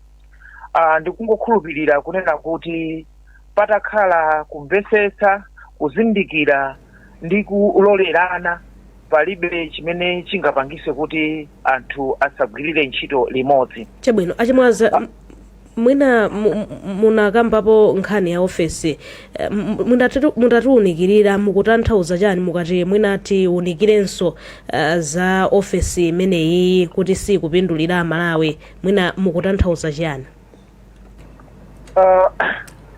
Ndikungokhulupirira kunena kuti patakhala kumvetsetsa, kuzindikira ndi kulolerana, palibe chimene chingapangise kuti anthu asagwirire ntchito limodzi. Chabwino, Achimwaza, mwina munakambapo nkhani ya ofesi. Mutatiunikirira, mukutanthauza chani mukati mwina tiunikirenso za ofesi imeneyi kuti sikupindulira Amalawi? Mwina mukutanthauza chiyani?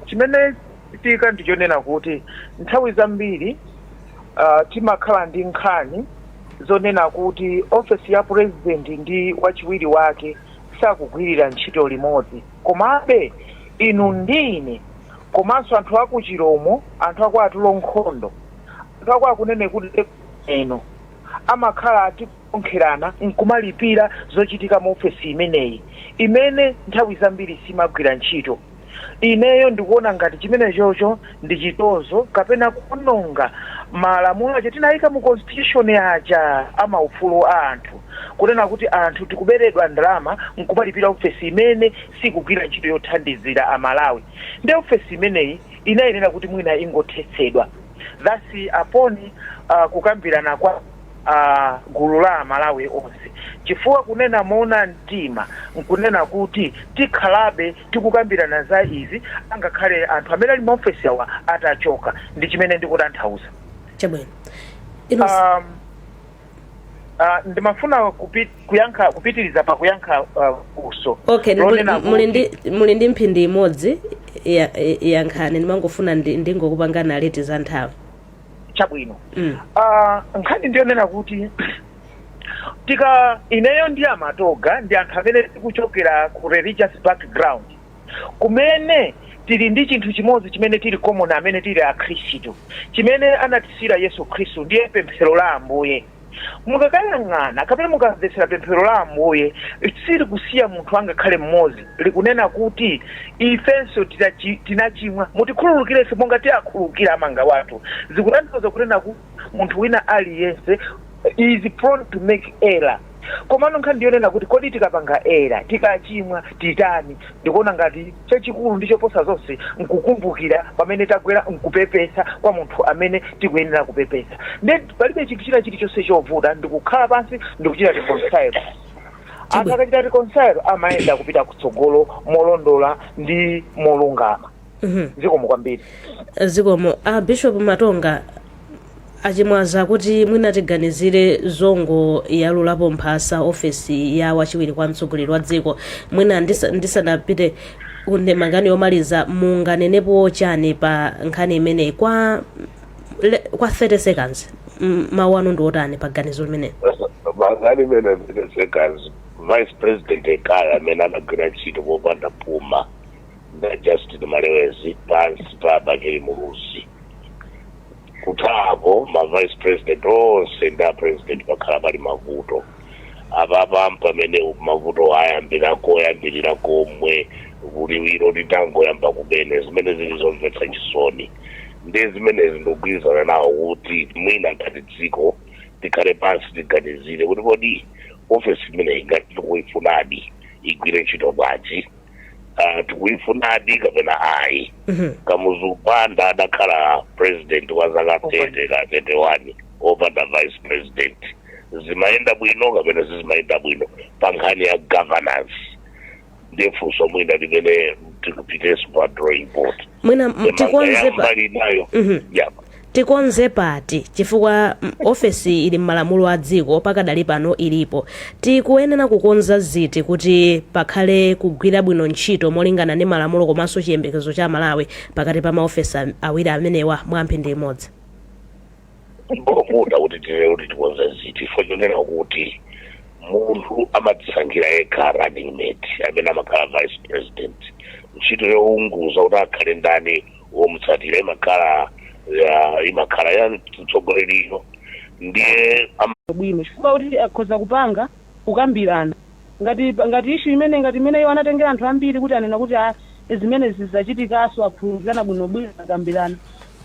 Chimene chitika ndichonena kuti nthawi zambiri timakhala ndi nkhani zonena kuti ofesi ya president ndi wachiwiri wake sakugwirira ntchito limodzi, komabe inu ndi ine komanso anthu aku Chiromo, anthu aku Atulo Nkhondo, anthu aku akunene kuti eno amakhala atikonkherana nkumalipira zochitika mu ofesi imeneyi imene nthawi zambiri simagwira ntchito. Ineyo ndikuona ngati chimene chocho ndi chitonzo kapena kuononga malamulo aja tinayika mu constitution aja amaufulu a anthu, kunena kuti anthu tikuberedwa ndalama nkumalipira ofesi imene sikugwira ntchito yothandizira Amalawi. Ndi ofesi imeneyi inayenera kuti mwina ingothetsedwa. That's upon kukambirana kwa gulu la Amalawi onse, chifukwa kunena moona mtima nkunena kuti tikhalabe tikukambirana za izi angakhale anthu amene ali maofesi awa atachoka. Ndi chimene ndikutanthauza. Chabwino. Ndimafuna kuyankha, kupitiriza pa kuyankha funso Okay. lonena Muli ndi mphindi imodzi ya nkhani. Ndimangofuna ndingokupangani alert za nthawi. Chabwino. Nkhani ndiyonena kuti Tika ineyo ndi amatoga ndi anthu amene tikuchokera ku religious background, kumene tili ndi chinthu chimodzi chimene tili common, amene tili Akhristu, chimene anatisiyira Yesu Khristu, ndiye pemphero la Ambuye. Mukakayang'ana kapena mukamvetsera pemphero la Ambuye, silikusiya munthu angakhale mmodzi. Likunena kuti ifenso tinachimwa, mutikhululukirenso monga tiyakhululukira amanga wathu. Zikutanthauza kunena kuti munthu wina aliyense is prone to make error. Komano nkhani ndiyonena kuti kodi tikapanga error, tikachimwa, titani? Ndikuona ngati chachikulu ndi choposa zonse nkukumbukira pamene tagwera, nkupepesa kwa munthu amene tikuyenera kupepesa. Ndi palibe chinthu china chilichonse chovuta, ndikukhala pansi ndikuchita reconcile. Anthu akachita reconcile amayenda kupita kutsogolo molondola ndi molungama. Zikomo kwambiri. Zikomo. A Bishop Matonga, achimwaza kuti mwina tiganizire zongoyalulapo mphasa ofesi ya wachiwiri kwa mtsogoleri wa dziko. Mwina ndisanapite kundemangani yomaliza, munganenepo chani pa nkhani imeneyi kwa 30 seconds? Mawu anu ndi otani pa ganizo limeneli? Nkhani imene 30 seconds, vice president ekaya amene anagwira ntchito popanda puma nda Justin Malewezi pansi pa Bakili Muluzi. Kuthapo ma vice president onse ndi a president pakhala pali mavuto. Apapa pamene mavuto ayambira koyambirira komwe kuliwiro litangoyamba kumene, zimene zili zomvetsa chisoni. Ndi zimenezi ndikugwirizana nawo kuti mwina ngati dziko tikhale pansi, tiganizire kuti kodi ofesi imeneyi ngati tikuifunadi igwire ntchito bwanji, tikuifunadi kapena ayi? Kamuzu Banda adakhala president wa zaka 30 ka 31 opanda vice president. Zimayenda bwino kapena sizimayenda bwino pa nkhani ya governance? Ndiye funso mwina limene tikupitenso pa drawing board. Mwina tikonze pa mbali nayo. Yeah. Tikonze pati? Chifukwa ofesi ili m'malamulo a dziko, pakadali pano ilipo. Tikuyenera kukonza ziti kuti pakhale kugwira bwino ntchito molingana ndi malamulo komanso chiyembekezo cha Malawi pakati pa maofesi awiri amenewa, mwa mphindi imodzi? Mbovuta kuti tine kuti tikonze ziti, chifukwa chonena kuti munthu amadzisankhira yekha running mate amene amakhala vice president. Ntchito younguza kuti akhale ndani womutsatira imakhala ya mtsogoleriyo. Ndiye Bwino, chifukwa kuti akhoza kupanga kukambirana ngati issue imene ngati imene iwo anatengera anthu ambiri kuti anena kuti ah, zimene zizachitikaso, akhululukirana bwinobwino, akambirana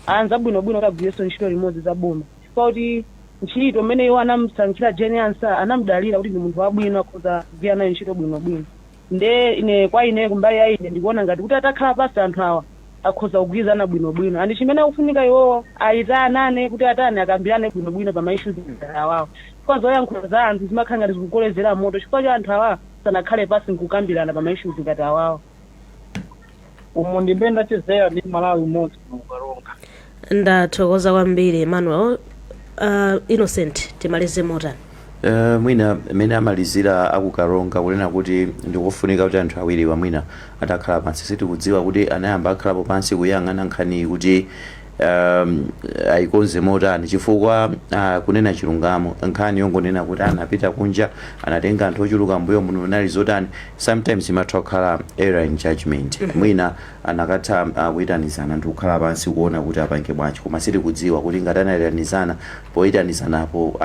anza bwinobwino kuti agwirenso ntchito limodzi za boma, chifukwa kuti ntchito imene iwo anamusankhira Jane Ansah, anamudalira kuti ndi munthu wabwino, akhoza kugwira nayo ntchito bwinobwino. Nde ine kwa ine, kumbali ya ine, ndikuona ngati kuti atakhala pasi anthu awa akhoza kugwirizana bwinobwino. And chimene akufunika iwowo ayitanane kuti atani, akambirane bwinobwino pa ma issues awawo, chifukwa zoyankhula za anthu zimakhala ngati zikukolezera moto, chifukwa cha anthu awa sanakhale pasi nkukambirana pa ma issues ngati awawo. Umu ndimene ndachezera ndi Malawi umodzi kuno kuKaronga. Ndathokoza kwambiri, Emmanuel. Innocent, timalize motani? Mwina mmene amalizira akuKaronga kunena kuti ndikofunika kuti anthu awiriwa mwina atakhala pansi. Sitikudziwa kuti anayamba akhalapo pansi kuyang'ana nkhaniyi kuti ayikonze motani, chifukwa kunena chilungamo, nkhani yongonena kuti anapita kunja, anatenga anthu ochuluka mbuyo muno, nali zotani, sometimes imatha kukhala error in judgment. Mwina anakatha kuyitanizana ndi kukhala pansi kuona kuti apange bwanji, koma sitikudziwa kuti ngati anayitanizana, poyitanizanapo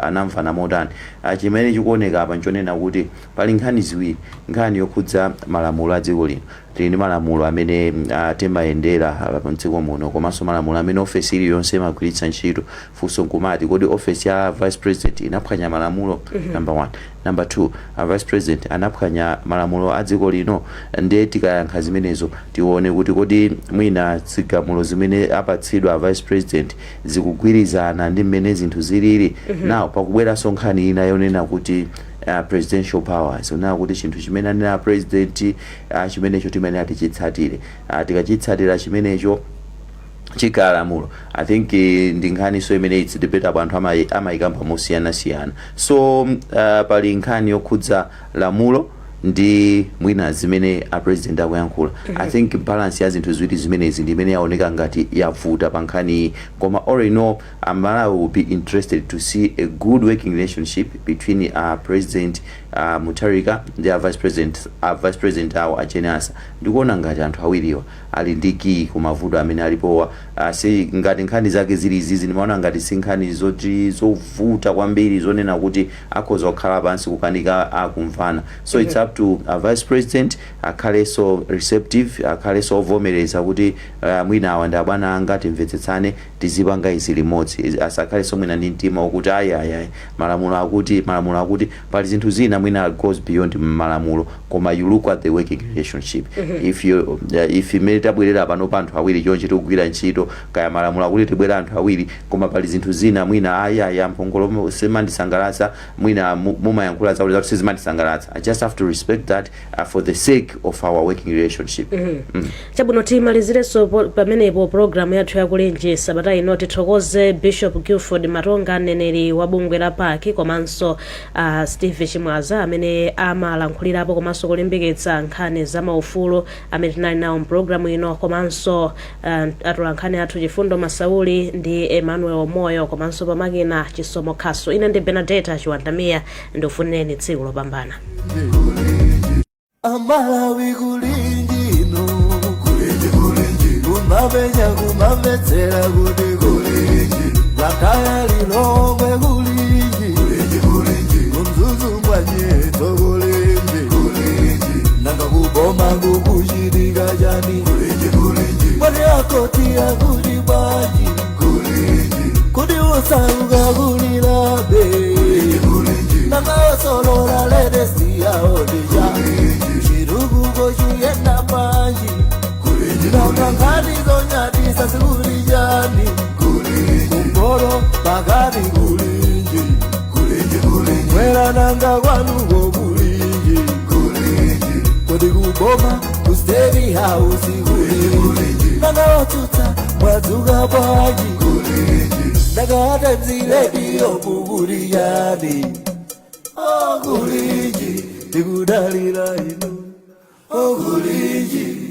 anamvana motani. Chimene chikuoneka apa nchonena kuti pali nkhani ziwiri. Nkhani yokhudza malamulo a dziko lino, tili ndi malamulo amene timayendera mdziko muno, komanso malamulo amene ofesi iliyonse imagwiritsa ntchito. Funso nkumati, kodi ofesi ya vice president inaphwanya malamulo? Number one. Number two, a vice president anaphwanya malamulo a dziko lino? Ndiye tikayankha zimenezo, tione kuti kodi mwina zigamulo zimene apatsidwa a vice president zikugwirizana ndi mmene zinthu zilili. Now pakubweranso nkhani ina yonena kuti presidential powers, onena kuti chinthu chimene anena president, chimenecho timayenera tichitsatire. Tikachitsatira chimenecho chikhala lamulo. I think ndi nkhaniso imene it's debatable, anthu amayikamba mosiyanasiyana. So pali nkhani yokhudza lamulo. Ndi mwina zimene a president akuyankhula, I think balance ya zinthu ziwiri zimenezi ndi imene yaoneka ngati yavuta pa nkhaniyi. Koma all in all, Amalawi will be interested to see a good working relationship between President Mutharika ndi a vice president awo a Jane Ansah. Ndikuona ngati anthu awiriwa ali ndi key kumavuto amene alipowa. Si ngati nkhani zake zili izizi, ndimaona ngati si nkhani zoti zovuta kwambiri zonena kuti akhoza kukhala pansi kukanika akumvana. So it's up to vice president akhalenso receptive, akhalenso ovomereza kuti mwina awa ndi abwana anga, timvetsetsane, tizipanga izi limodzi. Asakhalenso mwina ndi mtima wokuti ayi, ayi, ayi, malamulo akuti, malamulo akuti. Pali zinthu zina mwina goes beyond malamulo, koma you look at the working relationship. If imene tabwerera pano pa anthu awiri chonchi tikugwira ntchito, kaya malamulo akuti tibwera anthu awiri, koma pali zinthu zina mwina ayi, ayi, amphongolo, simandisangalatsa, mwina mumayankhula zakuti zakuti sizimandisangalatsa, I just have to respect that for the sake of our working relationship. Chabwino, timalizirenso pamenepo programu yathu yakulinji sabata ino. Tithokoze Bishop Guilford Matonga, mneneri wa bungwe la PAC, komanso Steve Chimwaza amene amalankhulirapo komanso kulimbikitsa nkhani za maufulu, amene tinali nawo mpulogalamu ino, komanso atolankhani athu Chifundo Masauli ndi Emmanuel Moyo, komanso pamakina Chisomo Khaso. Ine ndi Benadeta Chiwandamiya, ndikufunireni tsiku lopambana. Amalawi, kulinji ino, kulinji, kulinji, kumapenya kumamvetsera kuti kulinji, Blantyre, Lilongwe, kulinji, kulinji, kulinji, kuMzuzu mwanyeto, kulinji, kulinji, nanga kuboma kukuchitika chani? Kulinji, kulinji, mwati akoti akuti bwanji? Kulinji, kuti usauka kulilabe? Kulinji, nanga osolola latest yaodija, chitukuko chiyenda bwanji? Nanga nkhani zonyadisa zikuli chani? Kumporo pakati, kulinji, mwera, nanga kwanuko kulinji? Kodi kuboma ku State House kulinji? Nanga otsutsa mwadzuka bwanji? Nanga Times Radio mukuli chani? Oh, kulinji, tikudalira inu. Oh, kulinji.